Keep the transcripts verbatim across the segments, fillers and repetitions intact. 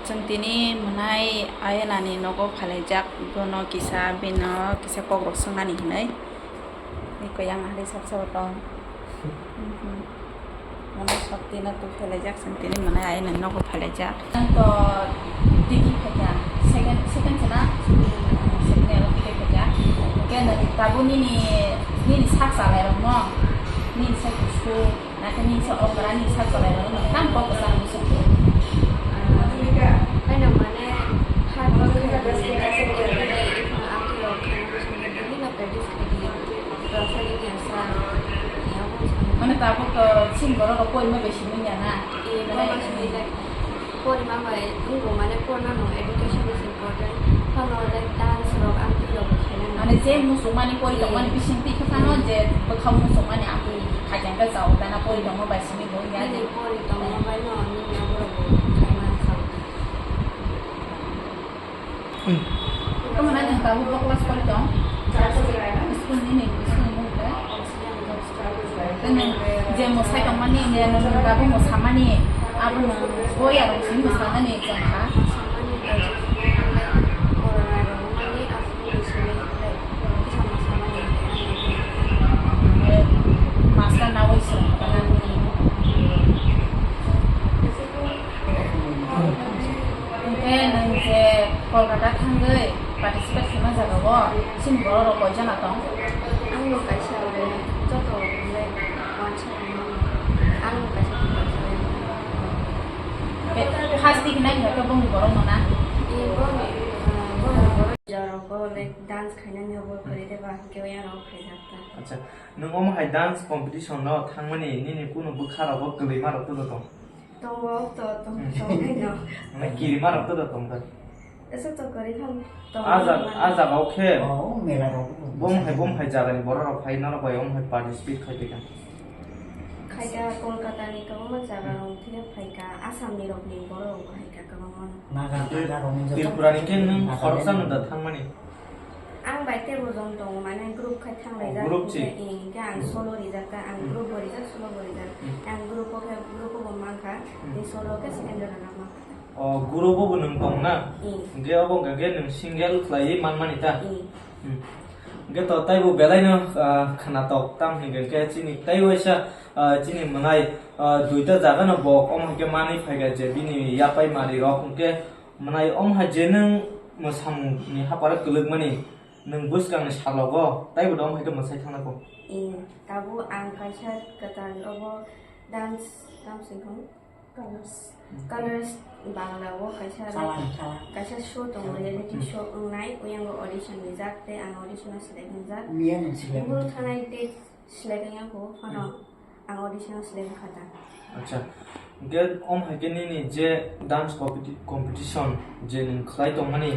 Chwng tini mwnai Ayanani nogo phailaijak, bono kisa, bino kisa kokrok swngnani hinwi. Ni kwchang hari sab sabo tong. Mwnai sok tino tu phailaijak, chwng tini mwnai Ayanani nogo phailaijak. Ang to tiki phaikha, second, second chana, second year tiki phaikha. Khe tabuk nini, nini sak chalairokno, nini sak kusu, Nake nini sa okra nini sa kolai rok no tam kok sa nini sa. Ano mane hard work khai di, exercise khai di, ekhono amtwi rok khai di, songkhe daily no practice khai di, rok khai di, sa. Mane tabuk to chini borok rok poima bai simi ya na. Ee, mane poima simi ya. Porima bai wngkha, mane porima no education is important. Phano like dance rok, amtwi rok khaina. Mane je muchungmani pori tongmani bising twi khe phano je bwkhao muchungmani amtwi khaijak khe chao dana pori tongma bai simi bo ya je. Nini pori tongma bai no nini aborok bo khaima chao. Tamo na nwng tabuk bo class pori tong? School ni ni, school ni muhurte? Tei nwng je mwsai tongmani, je nwng tabuk mwsamani, abo nwng boya rok simi mwsanani chwng kha? Master nawi chwng kha. Hwnkhe nwng je Kolkata thangwi participate khaima jagao chini borok rok koi jona tong? Ang bo kaisa, joto like wansa ang bo kaisa. Hwnkhe first twi nai hwnkhe bongni borok no na? Ee, bongni, ah, bongni borok jarogo like dance khainani obo kwrwi de ba hwnkhe oyang rok khaijak ta. Acha, nwng omo hai dance competition no thangmani nini kunu bwkha rogo kwlwima rok tudo tong? Tongo, to, tong, hmm, tongnai no. Mane kirima rok to da tong da. Ese to kari khan tong. A jaga, a jaga o khe. Oh, mela rok. Bom hai, bom hai jaga ni borok rok phai norok bai om hai participate khai tong kha. Khaika Kolkata ni kwbangma jaga rok thile phaika, Assam ni rok ni borok rok phaika kwbangma. Naga, Naga rok ni Tripura ni khe nwng khoroksa no da thangmani. Ang bai teibo jon tongo, mane group khai thanglaijak, oh, group si. Hingke, hingke ang, hmm, solo rijak kha, ang, hmm, group bo rijak, solo bo rijak. Hmm. Ang group o khe, group o bo mankha, hmm, tei solo khe second round o mankha. O group o bo nwng tong na? Hmm. Hingke obo hingke nwng single khlaiwi manmani ta? Hmm. Hmm. Hingke to taibo belai no, ah, khwnatok tam hingke chini tei waisa, ah, chini mwnai, ah, duita jaga no bo omo hingke manwi phaikha je bini yapai mari rok hingke Mwnai, omo hai je nwng mwsamung ni haparo kwlwkmani, nwng bwskang ni salogo taibo da omo hai khe mwsai thangna kho? Ee, tabuk ang kaisa kwtal obo dance, tamo se wngkha? Colors. Colors Bangla o kaisa, kaisa show tongo, reality show wngnai, oyang o audition rijak tei ang audition o select wngjak. Miya nwng select wngjak. Buru thanai date select wngya kho phano. Hmm. Ang audition o select kha ta. Acha. Hingke om hai khe nini je dance competi-, competition je nwng khlai tongmani,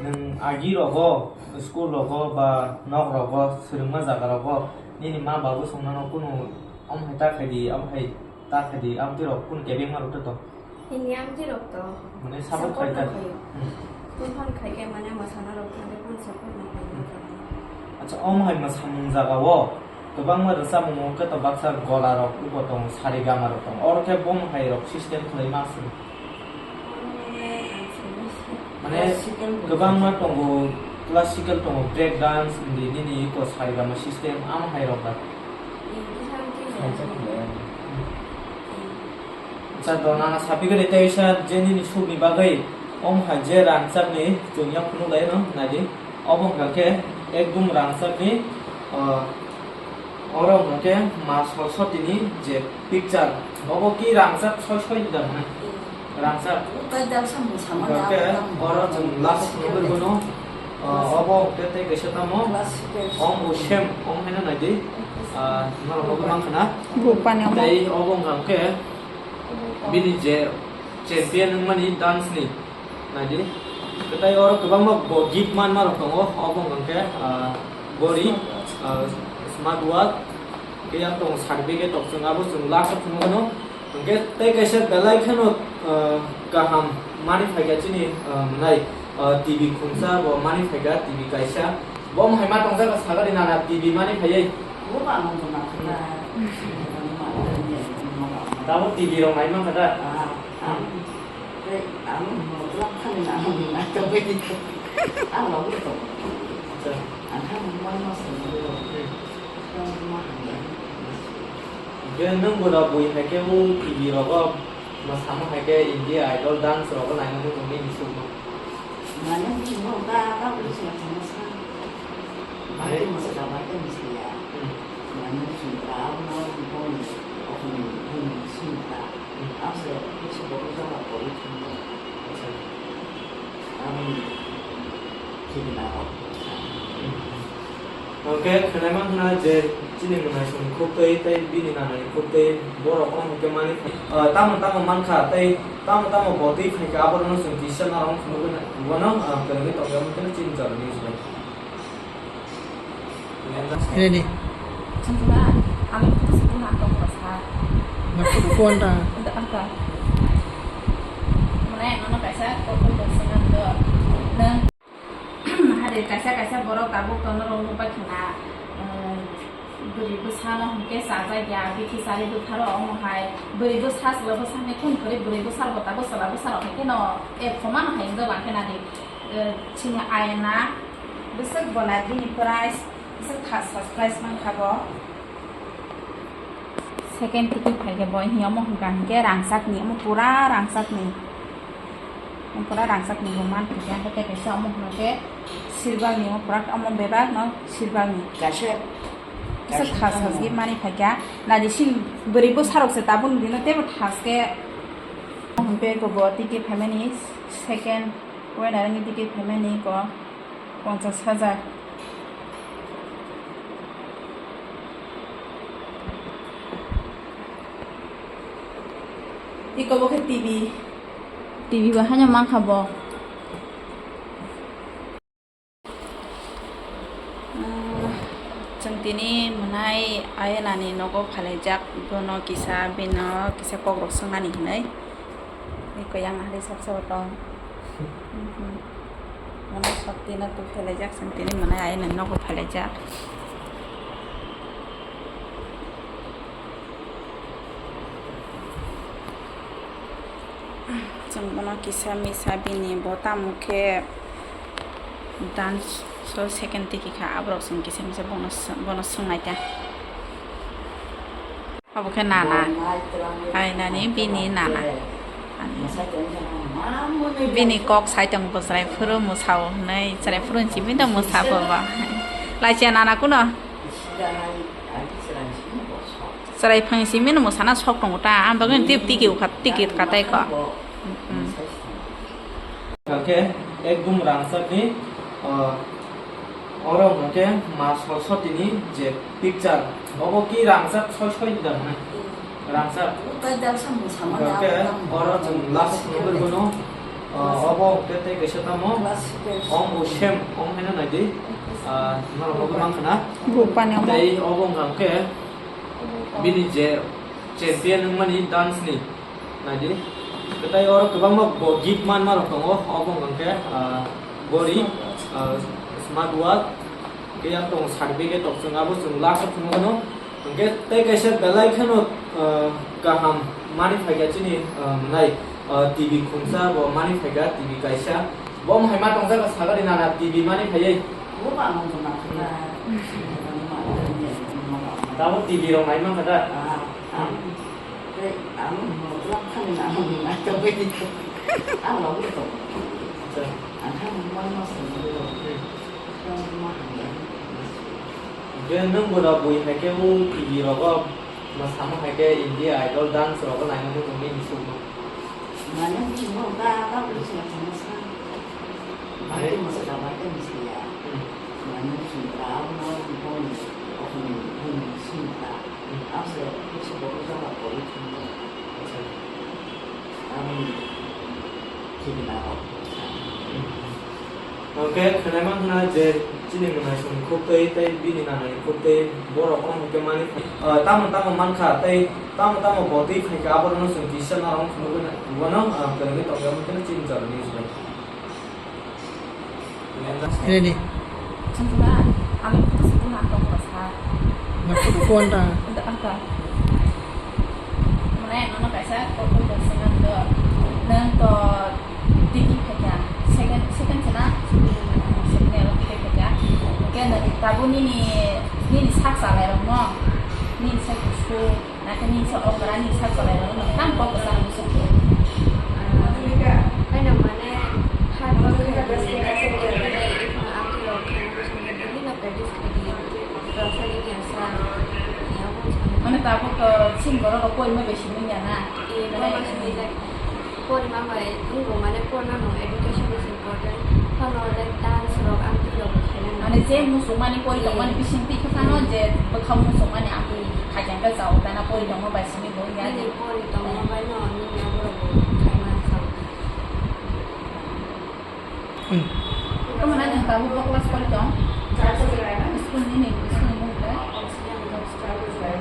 nwng agi rogo, school rogo ba nok rogo, swrwngma jaga rogo nini ma babu song nono kunu om hai ta khai di, om hai ta khai di, amtwi rok kunu kebengma rok to tong? Nini amtwi rok to mane support khai ta? Support khai ta. Hmm. Twi phano khai khe mane mwsana rok thang khe phano support no khai. Hmm. Acha, om hai mwsamung jaga o Kwbangma rwchapmung hwnkhe to baksa gola rok, uko tongo, sari gama rok tongo. Oro khe bom hai rok system khlai ma se. Mane classical kwbangma tongo, classical tongo, break dance, hindi nini iko sari gama system, amo hai rok da. Sa do nana sapi gari tei sa je nini sukni bagwi om hai je rangchakni chwng ya phunuk lai no nai di. Obo hwnkha khe ekdum rangchakni, ah, oro hwnkha khe ma Saraswati ni je picture, obo ki rangchak soi soi da hwnwi. Rangchak. Hwnkha khe oro chwng last phunugwi bono, ah, obo hwnkha tei kaisa tamo, om bo same, om haino nai di, ah, norok bo mankha na. Tei obo hwnkha khe bini je champion wngmani dance ni. Naidi, kwtai oro kwbangma bo gift manma rok tongo, obo hwnkha khe, ah, gori, ah, smart watch, tei yak tongo certificate rok, chwng abo chwng last o phunukgwino. Hwnkhe tei kaisa belai kheno, ah, kaham mani phaikha chini, ah, mwnai, ah, T V khungsa bo mani phaikha, T V kaisa. Bo hai ma tongjak sakari nana T V mani phaiwi. Bo ba ang tongma kha. Tabuk T V rok nai mankha da? Ah, ah. Ang no lang khani na ang ni na to be di. Ang lo to. Ang khani mo mo se mo. Hwnkhe nwng bo da bui hai khe o T V rogo ma samo hai khe India Idol dance rogo naina mung tongwi ni sukma. Mane bujingo ba ba bujingo tongma sa. Ba tongma sa ba tongma sa ya. Mane bujingo ba no boni okni boni sukma. Hwnkhe khwnai mankha je chini mwnaisong khuk twi tei bini nanani khuk twi borok ong hwnkhe mani, ah, tamo tamo mankha tei tamo tamo bo twi phaikha aborokno chwng kisa norok phunugwi na-, bono, ah, kwrwngwi tongya hwnkhe chini jorani Ready. Chwngkha, ang photo sukha ang tongkha sa. Na photo kuan ta. Anta, anta. Mane, nono kaisa kokol dong swnam do. Nwng, hari kaisa kaisa borok tabuk tono rok nukbai khna, eh, bwrwi bwsano hwnkhe chajak ya, bikhi chari bwtharo omo hai. Bwrwi bwsa chwla bwsani khun kwrwi bwrwi bwsa rok tabuk chwla bwsa rok hwnkhe no, eh, khoma no hai wngjago ang khe nadi. Eh, chini ayana. Bwswk bola bini price, bwswk kha sa price mankha bo. Second ticket phaikhe bo hiya omo hwnkha hinkhe rangchakni, omo pura rangchakni. Omo pura rangchakni bo manphaikha, hinkhe tei kaisa omo hwnkhe silverni, omo pura omo bebak no silverni. Kaisa, bwswk kaisa kha sa mani phaikha. Nadi sin bwrwi bwsarok se tabuk dino teibo thaske. Omo hwnkhe bo ticket phaimani second winner ni ticket phaimani ko. Ponchas hajar. Iko bo khe T V. T V bo haino mankha bo. Ah, chwng tini mwnai ayanani nogo phalaijak, bono kisa, bino kisa kokrok swngnani hinwi. Iko yang ahli saksa o tong. Mhm. Mwnai sok tino tu phelaijak, chwng tini mwnai ayanani nogo phalaijak. Chwng bono kisa misa bini bo tamo khe dance o second tiki kha, aborok chwng kisa misa bono sw-, bono swngnai ta. Obo khe nana, ai nani bini nana. Bini kok sai tongo bo chwrai phuru mwsao hwnwi, chwrai phuru ni simi no mwsa bo ba. Lachiya nana kuno? Chwrai phang simi no mwsana sok tongo ta, ang bagwi tip tiki ukha, tiki katai ko. Hwnkhe ekdum rangchakni, ah, oro hwnkhe ma sor sotini je picture, obo ki rangchak soi soi da hwnwi. Rangchak. Hwnkhe oro chwng last number bono, ah, obo hwnkhe tei kaisa tamo, omo same, omo haino naidi, ah, norok nugwi mankha na. Tei obo wngkha hwnkhe bini je champion wngmani dance ni. Naidi. Tei oro kwbangma bo gift manma rok tongo. Obo hwnkhe, ah, gori, ah, smart watch, tei yang tongo certificate rok, chwng abo chwng last o phunukgo. Hwnkhe tei kaisa belai kheno, ah, kaham mani phaikha chini, ah, mwnai, ah, T V khungsa bo mani phaikha, T V kaisa. Bo hai ma tongjak sakari nana T V mani phaiwi. Bo ba nang tong nang kha. Tabo T V rok nai mankha da? Ah, ah. Tei ang no lang khani na ang ni na to be di. Ang lo to. Acha. Ang kha mo mo mo se mo lo. Hmm. Ang mo ha ya. Je nwng bo da bui hai khe o T V rogo ma samo hai khe India Idol dance rogo naina mo tongwi ni sukma. Mane mo ba ba bo se mo sa. Ba ke mo sa ba ke mo sa ya. Hmm. Mane mo ba mo mo ni ko ni ko ni sukma. Hwnkhe khwnai mankha je chini mwnai song khuk twi tei bini nanani khuk twi borok ong hwnkhe mani, ah, tamo tamo mankha tei tamo tamo bo twi phaikha aborokno chwng kisa norok phunugwi bono, ah, kwrwngwi tongya hwnkhe chini jorani. Ready. Chwngkha, ang photo sukha ang tongkha sa. Na photo kuan ta? Anta, anta. Mane, nono kaisa kokol dong swnam do. Nwng to tiki phaikha, second, second se na? Second year o tiki phaikha. Hwnkhe nwng tabuk nini, nini sak chalairokno, nini sak school, nakhe nini sak okra, nini sak chalairokno nwng tamo kok kwchang muchung khe. Ano mane, hard work khaidi, ang twi rok khaina muchung khe, daily no practice khaidi, rok khaidi, ang sa, ya, muchung. Mane tabuk to chini borok rok poima bai simi ya na? Eh, poima simi jak. Porima bai wngkha mane porima no education is important. Phano like dance rok ang twi rok khaina. Mane je muchungmani pori tongmani bising twi khe phano je bwkhao muchungmani ang twi khaijak khe chao tana pori tongma bai simi bo wngya. Nini pori tongma bai no nini aborok bo khaima chao. Tamo na nwng tabuk bo class pori tong? School ni ni, school ni mung khe?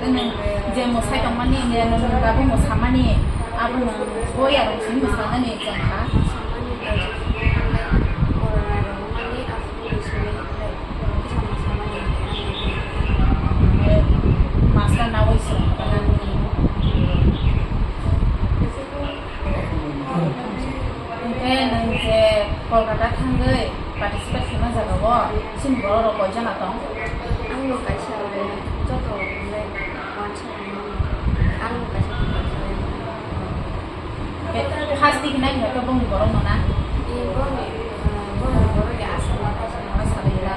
Tei nwng je mwsai tongmani, je nwng tabuk mwsamani, abo nwng boi aro simi mwsanani chwng kha? Master nawi chwng kha. Hwnkhe nwng je Kolkata thangwi participate khaima jagao, chini borok rok koi jana tong? Ang bo kaisa, joto wansa rok no ang bo kaisa. Hwnkhe first twi khe nai hwnkhe bongni borok no na? Ee, bongni, ah, bongni borok ya aswk no kaisa. Aswk no ya.